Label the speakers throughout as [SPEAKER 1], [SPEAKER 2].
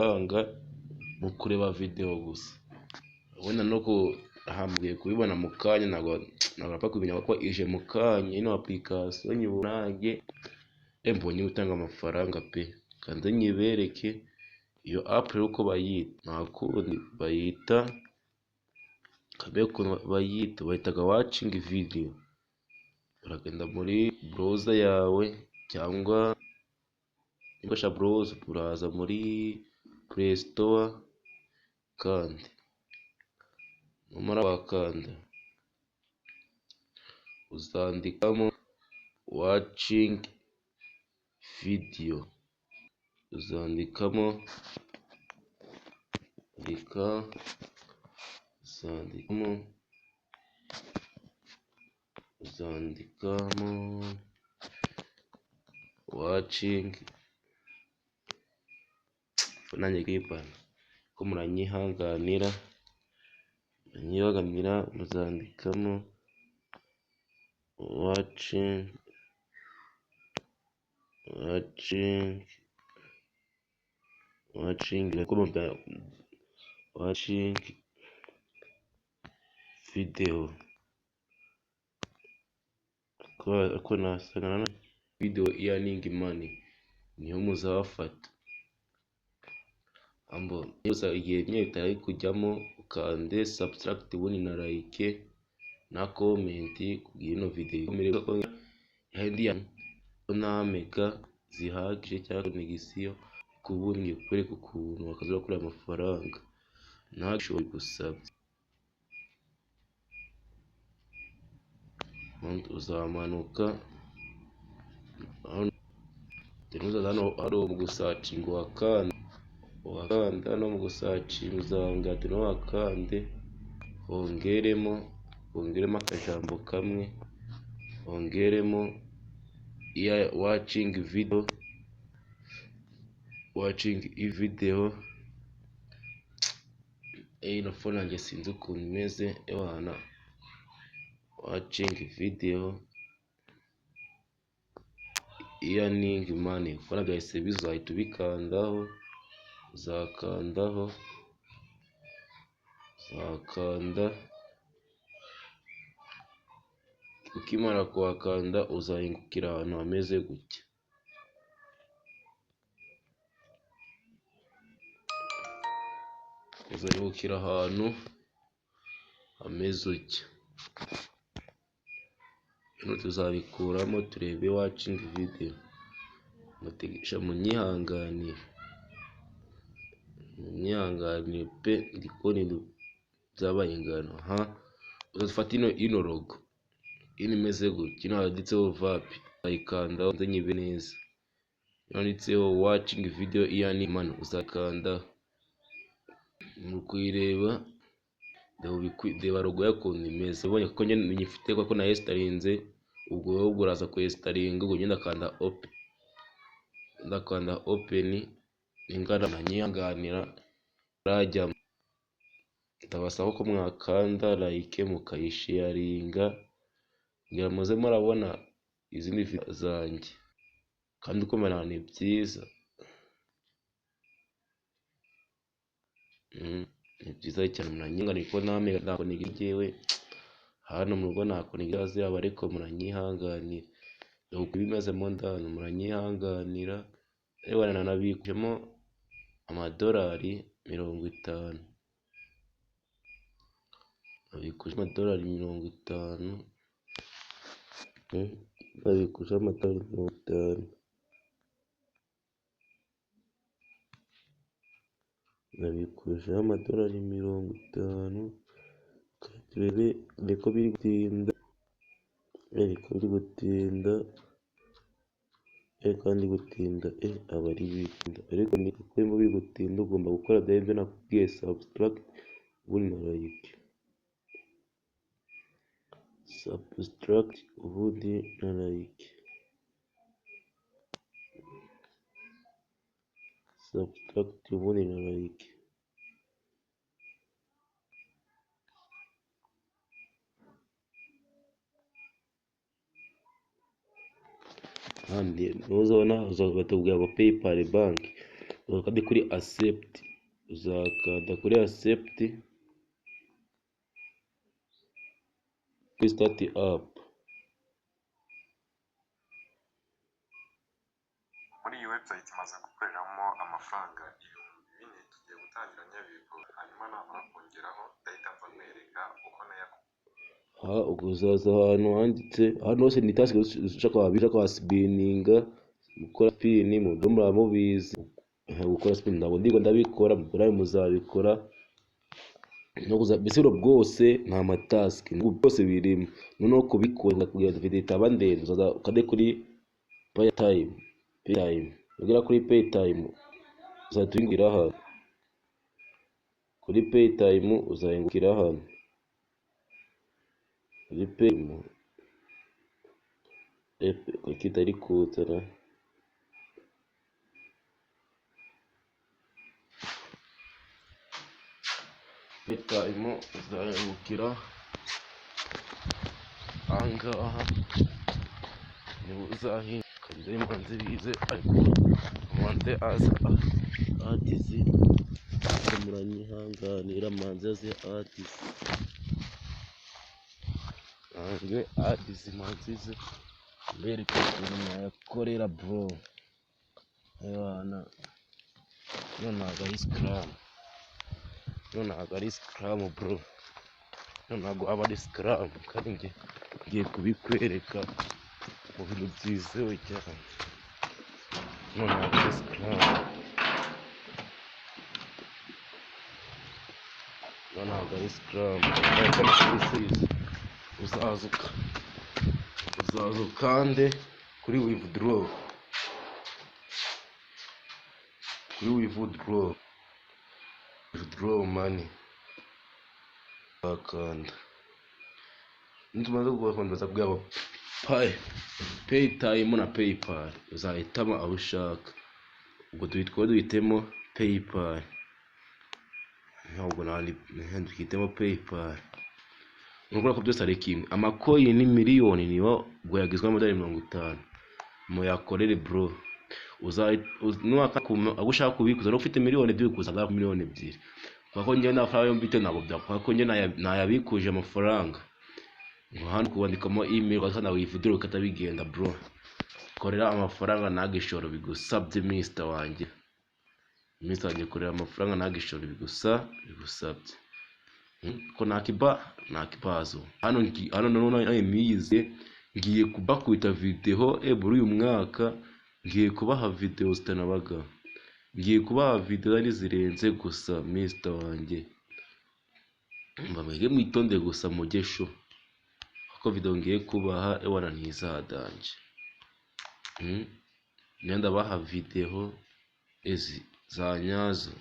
[SPEAKER 1] Amafaranga mu kureba videwo gusa. Wenda no kuhambwiye kubibona mu kanya, ntabwo napfa kubimenya kuko ije mu kanya ino application nyibona nanjye mbonye gutanga amafaranga pe! Kanze nyibereke iyo app rero uko bayita, nta kundi bayita, kambe ukuntu bayita, bayitaga watching video. Uragenda muri browser yawe cyangwa ukoresha browser, uraza muri Play Store, kandi numara wakanda uzandikamo watching video, uzandikamo andika uzandikamo uzandikamo watching, nanjye kwipana ko muranyihanganira, muranyihanganira, muzandikamo watching watching watching watching video, ko nasanga video earning money niyo muzafata. Gusa igihe nyine bitari kujyamo, ukande subscribe ubundi na like na comment kugira ino video nta mega zihagije cyangwa connection, ubundi ngiye kukwereka ukuntu wakaza urakorera amafaranga ntacyo bigusabye. Uzamanuka hano hari mu gusearchinga, wakanda wakanda no mu gusearchinga uzongera no wakande, hongeremo akajambo kamwe, hongeremo watching video, watching video. Ino phone yanjye sinzi ukuntu imeze ewana, watching video earning money, kubona byahise bizahita ubikandaho, uzakandaho, uzakanda, ukimara kuhakanda uzahingukira ahantu hameze gutya. Uzahingukira ahantu hameze utya. Hano tuzabikuramo turebe watching video. Munyihanganire, munyihanganire pe, ndi kubona ibintu byabaye ingano. Uzafata ino logo ino imeze gutya, ino handitseho vapi, uzayikandaho nze nyibe neza. Handitseho watching video earning money, uzakanda mu kuyireba, reba logo y'ukuntu imeze. Ubonye ko nyifite kuko nayesitarinze, ubwo wowe uraza kuyesitaringa, ubwo ngenda ndakanda open, ndakanda open, ingana nyihanganira rajyamo. Ndabasaba ko mwakanda like mukayisharinga kugira muze murabona izindi video zanjye, kandi uko mbona ni byiza, ni byiza cyane. Muranyihanganira ko namwe ntabwo njyewe hano mu rugo nta connection zihaba, ariko muranyihanganira uko bimezemo ndani, muranyihanganira. Ewana nanabikujemo amadolari 50, nabikuje amadolari 50, nabikuje amadolari 50, nabikujeho amadolari 50. Turebe niko biri gutinda, niko biri gutinda, kandi gutinda aba ari bitinda, ariko niko biri gutinda. Ugomba gukora bya byo nakubwiye, subscribe ubundi na like, subscribe ubundi na like, subscribe ubundi na like. Ntuzabona batubwira ngo PayPal bank, Ukande kuri accept, uzakanda kuri accept kuri start up.
[SPEAKER 2] Muri iyi website imaze gukoreramo amafaranga 4000, tugiye gutangira nyabikora, hanyuma namara kongeraho ndahita mva nkwereka uko nayakuye.
[SPEAKER 1] Uzaza ahantu handitse hano hose ni task ushaka wabisha kwa spininga, gukora spin mu byo muramubizi, gukora spin ntabwo ndigo ndabikora, mukora muzabikora. No kuza mbese bwose nta matask bwose birimo. Noneho kubikora kugira video itaba ndende, uzaza ukande kuri pay time, pay time. Ugera kuri pay time uzahita uhingukira hano. Kuri pay time uzahingukira hano. Kuri pay time kuki itari kuza? Pay time uzahingukira ahangaha, niho uzahinga. Manze bize ariko manze aza adizi, muranyihanganira, manze aze adizi, nange adizi manzize mbereke ukuntu nayakorera bro. Ewana no ntabwo ari scam, no ntabwo ari scam bro, no ntabwo aba ari scam, kandi ngiye kubikwereka mu bintu byizewe cyane. No ntabwo ari scam, no ntabwo ari scam. Uzaza ukande kuri withdraw, kuri withdraw, withdraw money, wakanda. Nitumaze gukanda bazakubwira ngo pay time na paypal, uzahitamo aho ushaka. Ubwo duhitwa duhitemo paypal, ntabwo duhitemo paypal. Urabona ko byose ari kimwe. Amakoyini miliyoni niyo ubwo yagizwe n'amadolari 50, muyakorere bro. Aho ushaka kubikuza, ufite miliyoni ebyiri ukuza miliyoni 2, kuko njyewe nta faranga mfite, ntabwo byakora ko njye nayabikuje amafaranga. Hano kubandikamo email ukazana withdraw bigenda bro. Korera amafaranga nta gishoro bigusabye mister wanjye, mister wanjye, korera amafaranga nta gishoro bigusabye. Ko nta kibazo. Hano none niyize ngiye kubakubita video muri uyu mwaka, ngiye kubaha video zitanabaga, ngiye kubaha video ari zirenze gusa mister wanjye. Mbabwire mwitonde gusa mugesho, kuko video ngiye kubaha ewana ntizadanje. Ngenda baha video ezi za nyazo,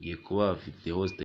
[SPEAKER 1] ngiye kubaha video zitari